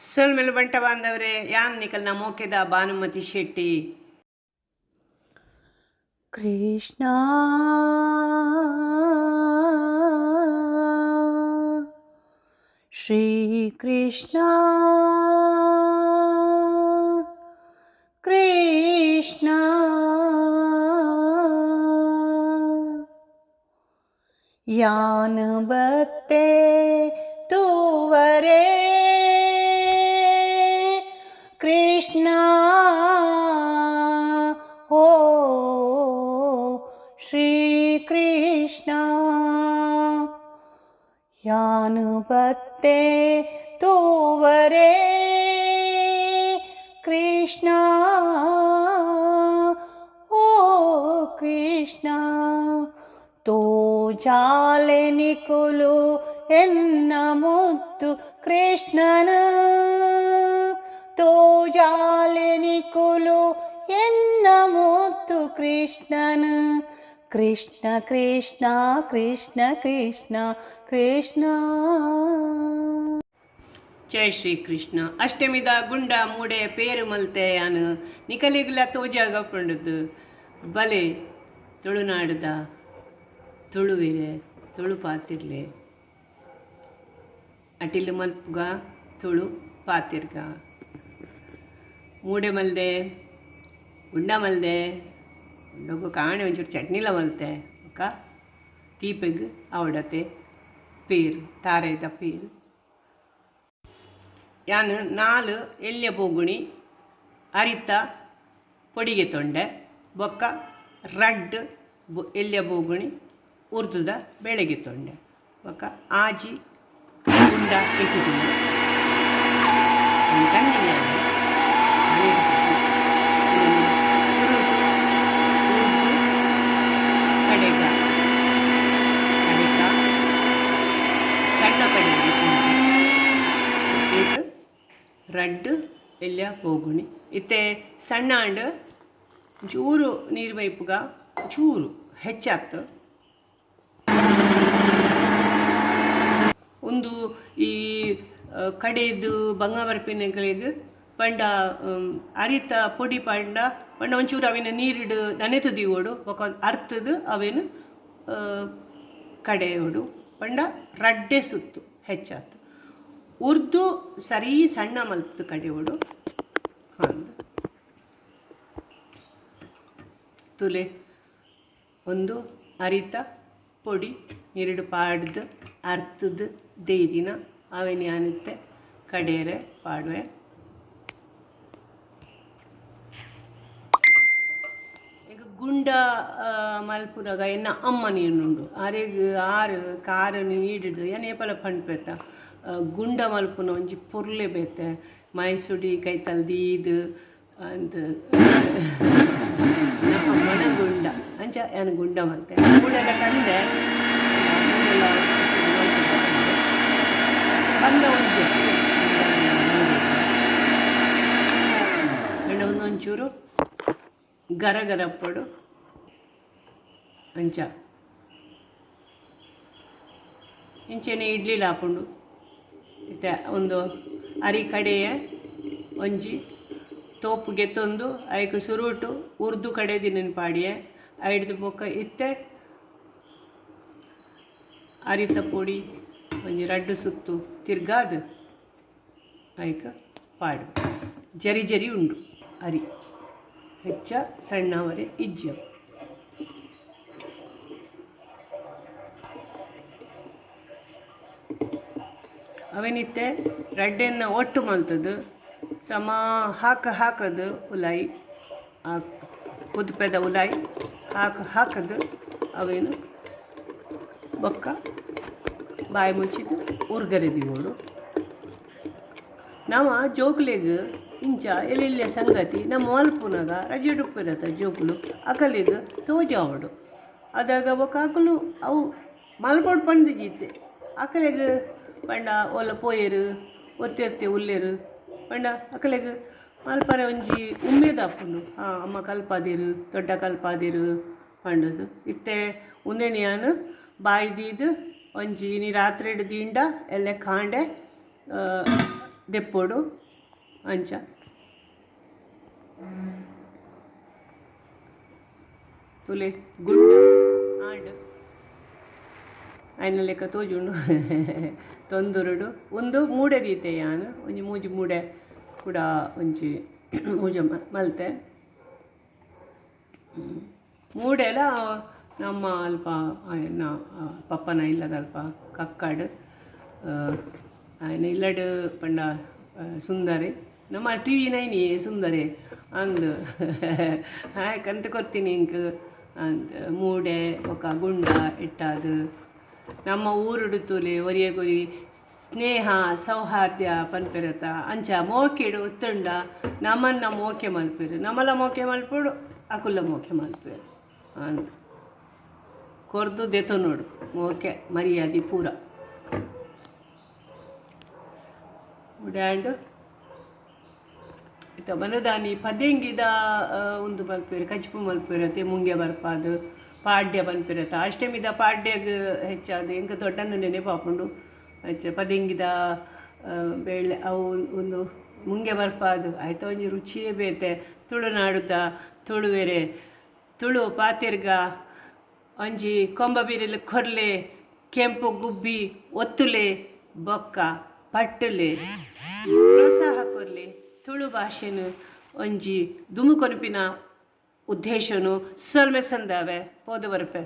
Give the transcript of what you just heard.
ಸೊಲ್ಮೆಲು ಬಂಟ ಬಾಂಧವರೇ, ಯಾನ್ ನಿಕಲ್ನ ಮೋಕೆದ ಭಾನುಮತಿ ಶೆಟ್ಟಿ. ಕೃಷ್ಣ ಶ್ರೀ ಕೃಷ್ಣ ಕೃಷ್ಣ ಯಾನ್ ಬತ್ತೆ ತೂವರೆ ಕೃಷ್ಣ ಓ ಶ್ರೀ ಕೃಷ್ಣ ಯಾನ್ ಬತ್ತೆ ತೂವರೆ ಕೃಷ್ಣ ಓ ಕೃಷ್ಣ ತೋಜಾಲೆ ನಿಕುಲು ಎನ್ನ ಮುದ್ದು ಕೃಷ್ಣನ ತೋಜಾಲೆ ನಿಕುಲು ಎನ್ನ ಮುದ್ದು ಕೃಷ್ಣನ ಕೃಷ್ಣ ಕೃಷ್ಣ ಕೃಷ್ಣ ಕೃಷ್ಣ ಕೃಷ್ಣ. ಜೈ ಶ್ರೀ ಕೃಷ್ಣ. ಅಷ್ಟಮಿದ ಗುಂಡ ಮೂಡೆ ಪೇರು ಮಲ್ತೆ ಯಾನು ನಿಕಲಿಗ್ಲ ತೋಜಾಗ ಪಂಡದ್ದು. ಬಲೆ ತುಳುನಾಡುದ ತುಳುವಿರೆ, ತುಳು ಪಾತಿರ್ಲೆ, ಅಟಿಲು ಮಲ್ಪುಗ, ತುಳು ಪಾತಿರ್ಗ. ಮೂಡೆ ಮಲ್ದೆ, ಗುಂಡ ಮಲ್ದೆ, ಗುಂಡಗು ಕಾಣೆ ಒಂಚೂರು ಚಟ್ನಿಲ ಮಲ್ತೆ. ಬೊಕ್ಕ ತೀಪೆಗ್ ಅವಡತೆ ಪೇರು, ತಾರೇದ ಪೇರು. ಯಾನ್ ನಾಲ್ ಎಲ್ಯ ಬೋಗುಣಿ ಅರಿತ ಪೊಡಿಗೆ ತೊಂಡೆ, ಬೊಕ್ಕ ರಡ್ಡ್ ಎಲ್ಯ ಬೋಗುಣಿ ಉರ್ದುದ ಬೆಳಗ್ಗೆ ತೊಂಡೆ, ಬೊಕ್ಕ ಆಜಿ ಗುಂಡ ಎತ್ತುದು ಕಂದಿನಿ. ಸುರುಟು ಉರ್ದು ಕಡೆಗ ಕಡೆಕ ಸಣ್ಣ ಕಡೆಗೆ ಇದು ರಡ್ಡ್ ಎಲ್ಯ ಬೋಗುಣಿ. ಇತ್ತೆ ಸಣ್ಣ ಆಂಡ್ ಚೂರು ನೀರು ಮೈಪುಗ, ಚೂರು ಹೆಚ್ಚಾತ್. ಉಂದು ಈ ಕಡೆದು ಬಂಗ ಬರ್ಪಿನಕಲೆಗ್ ಪಂಡ ಅರಿತ ಪೊಡಿ ಪಂಡ ಪಂಡ ಒಂಚೂರು ಅವೆನ್ ನೀರಿಡು ನನೆತ್ ದೀವೊಡು, ಬೊಕ ಅರ್ತದ್ ಅವೆನ್ ಕಡೆಯೊಡು. ಪಂಡ ರಡ್ಡೆ ಸುತ್ತು ಹೆಚ್ಚಾತ್. ಉರ್ದು ಸರಿ ಸಣ್ಣ ಮಲ್ತ್ ಕಡೆಯೊಡು. ಅಂದ್ ತುಲೆ, ಒಂದು ಅರಿತ ಪೊಡಿ ನೀರಿಡು ಪಾಡ್ದು ಅರ್ತದ್ ದೇದಿನ ಅವೆನ್ ಯಾನಿತ್ತೆ ಕಡೆಯರೆ ಪಾಡುವೆ. ಎಂಕ್ ಗುಂಡ ಮಲ್ಪುನಗ ಎನ್ನ ಅಮ್ಮನ ಎನ್ನುಂಡು. ಆರೆಗ್ ಆರ್ ಕಾರ್ ನೀಡಿಡು ಯಾನ್ ಏಪಲ ಪನ್ಪೆತ, ಗುಂಡ ಮಲ್ಪುನ ಒಂಜಿ ಪೊರ್ಲೆ ಬೇತೆ, ಮೈಸುಡಿ ಕೈತಲ್ ದೀದ್ ಅಂದ್ ಎನ್ನ ಅಮ್ಮನ ಗುಂಡ. ಅಂಚ ಯಾನ್ ಗುಂಡ ಮಲ್ತೆ. ಮೂಡೆಲ ಕಂಡೆ, ಮೂಡೆಲ ಬಂದ ಒಂಜೆ ಪಂಡ ಉಂದೊಂಚೂರು ಗರ ಗರಪ್ಪಡು ಅಂಚ. ಇಂಚೆನೆ ಇಡ್ಲಿಲ ಆಪುಂಡು. ಇತ್ತೆ ಉಂದು ಅರಿ ಕಡೆಯ ಒಂಜಿ ತೋಪು ಗೆತ್ತೊಂದು ಐಕ್ ಸುರುಟು ಉರ್ದು ಕಡೆದಿನೆನ್ ಪಾಡಿಯೆ. ಐಡ್ದ್ ಬೊಕ್ಕ ಇತ್ತೆ ಅರಿತ ಪೊಡಿ ಒಂಜಿ ರಡ್ಡ್ ಸುತ್ತು ತಿರ್ಗಾದ್ ಐಕ್ ಪಾಡು. ಜರಿ ಜರಿ ಉಂಡು ಅರಿ, ಹೆಚ್ಚ ಸಣ್ಣವರೆ ಇಜ್ಜಿ. ಅವೆನಿತ್ತೆ ರಡ್ಡೆನ್ನ ಒಟ್ಟು ಮಲ್ತದು ಸಮ ಹಾಕ ಹಾಕದು ಉಲಾಯಿ, ಉದುಪೆದ ಉಲಾಯಿ ಹಾಕ ಹಾಕದು ಅವೇನು ಬೊಕ್ಕ ಬಾಯಿ ಮುಚ್ಚಿದ್ದು ಉರ್ಗರೆ ದೀವೊಡು. ನಮ ಜೋಕುಲೆಗ್ ಇಂಚ ಎಲ್ಲೆಲ್ಯ ಸಂಗತಿ ನಮ್ಮ ಮಲ್ಪುನಗ ರಜೆ ಉಪ್ಪುನತ ಜೋಕುಲು ಅಕಲೆಗ್ ತೋಜಾವೊಡು. ಅದಾಗ ಬೊಕ್ಕ ಅಕುಲು ಅವು ಮಲ್ಪೊಡು ಪಂದಿಜಿತ್ತೆ ಅಕಲೆಗ್ ಪಂಡ ಓಲ ಪೋಯೆರ್ ಒರ್ತಿ ಒರ್ತಿ ಉಲ್ಲೆರ್ ಪಂಡ ಅಕಲೆಗ್ ಮಲ್ಪರೆ ಒಂಜಿ ಉಮೇದ್ ಆಪುಂಡು. ಹಾಂ, ಅಮ್ಮ ಕಲ್ಪಾದೆರ್, ದೊಡ್ಡ ಕಲ್ಪಾದೆರ್ ಪಂಡುದು. ಇತ್ತೆ ಉಂದೆನ್ ಯಾನ್ ಬಾಯಿ ದೀದ್ ಒಂಜಿ ಇನಿ ರಾತ್ರೆಡ್ ದೀಂಡ ಎಲ್ಲೆ ಕಾಂಡೆ ದೆಪ್ಪೊಡು ಅಂಚ. ತೂಲೆ ಗುಂಡ ಆಂಡ್ ಆಯಿನ ಲೆಕ್ಕ ತೋಜುಂಡು ತೊಂದುರುಡು ಉಂದು ಮೂಡೆ ದೀತೆ ಯಾನ್ ಒಂಜಿ ಮೂಜಿ ಮೂಡೆ ಕುಡ ಒಂಜಿ ಮೂಜೆ ಮಲ್ತೆ. ಮೂಡೆಲ ನಮ್ಮ ಅಲ್ಪ ಆಯನ ಪಪ್ಪನ ಇಲ್ಲದಲ್ಪ ಕಕ್ಕಾಡ್ ಆಯನ ಇಲ್ಲಡ್ ಪಂಡ ಸುಂದರೆ ನಮ್ಮ ಟಿ ವಿ ನೈನಿ ಸುಂದರೆ ಅಂದ್ ಆಯೆ ಕಂತ್ ಕೊರ್ತೀನಿ ಎಂಕ್ ಅಂದ್ ಮೂಡೆ ಬೊಕ ಗುಂಡ ಎಟ್ಟಾದ್ ನಮ್ಮ ಊರುಡು ತೂಲೆ ಒರಿಯಗೊರಿ ಸ್ನೇಹ ಸೌಹಾರ್ದ ಪನ್ಪೆರತ ಅಂಚ ಮೋಕೆಡ್ ಇತ್ತುಂಡ ನಮನ್ನ ಮೋಕೆ ಮಲ್ಪುವೆರ್ ನಮಲ ಮೋಕೆ ಮಲ್ಪೊಡು ಅಕುಲ್ಲ ಮೋಕೆ ಮಲ್ಪುವೆರ್ ಅಂದ್ ಕೊರ್ದು ದೆತೊನೊಡು ಮೋಕೆ ಮರ್ಯಾದಿ ಪೂರ. ಉಡಾಂಡ್ ಇತ್ತೆ ಮನದಾನಿ ಪದೆಂಗಿದ ಉಂದು ಮಲ್ಪುವೆರ್ ಕಜಿಪು ಮಲ್ಪುವೆರ್ ಅತೆ ಮುಂಗೆ ಬರ್ಪಾದ್ ಪಾಡ್ಯ ಪನ್ಪೆರ್ ಅಷ್ಟೆಮಿದ ಪಾಡ್ಯಗ್ ಹೆಚ್ಚಾದ್ ಎಂಕ್ ದೊಡ್ಡಣ್ಣ ನೆನೆಪಾಪುಂಡು ಅಂಚ ಪದೆಂಗಿದ ಬೇಳೆ ಅವು ಉಂದು ಮುಂಗೆ ಬರ್ಪಾದ್ ಐತ ಒಂಜಿ ರುಚಿಯೇ ಬೇತೆ ತುಳುನಾಡುದ ತುಳುವೆರೆ ತುಳು ಪಾತೆರ್ಗ ಒಂಜಿ ಕೊಂಬ ಬಿರೆಲ್ ಕೊರ್ಲೆ ಕೆಂಪು ಗುಬ್ಬಿ ಒತ್ತುಲೆ ಬೊಕ್ಕ ಪಟ್ಟುಲೆ ಪ್ರೋತ್ಸಾಹ ಕೊರ್ಲೆ ತುಳು ಭಾಷೆನ್ ಒಂಜಿ ದುಂಬು ಕೊನಪಿನ ಉದ್ದೇಶನು ಸೊಲ್ಮೆ ಸಂದಾವೆ ಪೋದು ಬರ್ಪೆ.